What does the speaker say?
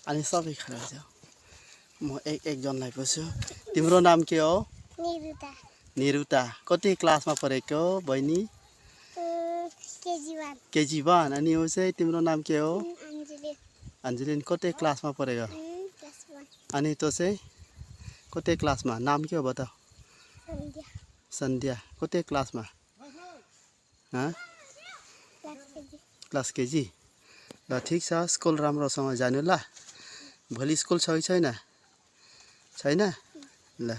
अनि सबै खडा छ म एक जनलाई पुछु तिम्रो नाम के हो निरुता निरुता कति क्लासमा पढेको बहिनी केजी 1 अनि उ चाहिँ तिम्रो नाम के हो अन्जलिन कति क्लासमा पढेको अनि तँ चाहिँ कति क्लासमा नाम के हो बताऊ सन्ध्या कति क्लासमा क्लास केजी ल ठिक छ स्कुल राम्रोसँग जानु ल भोलि स्कुल छ कि छैन ल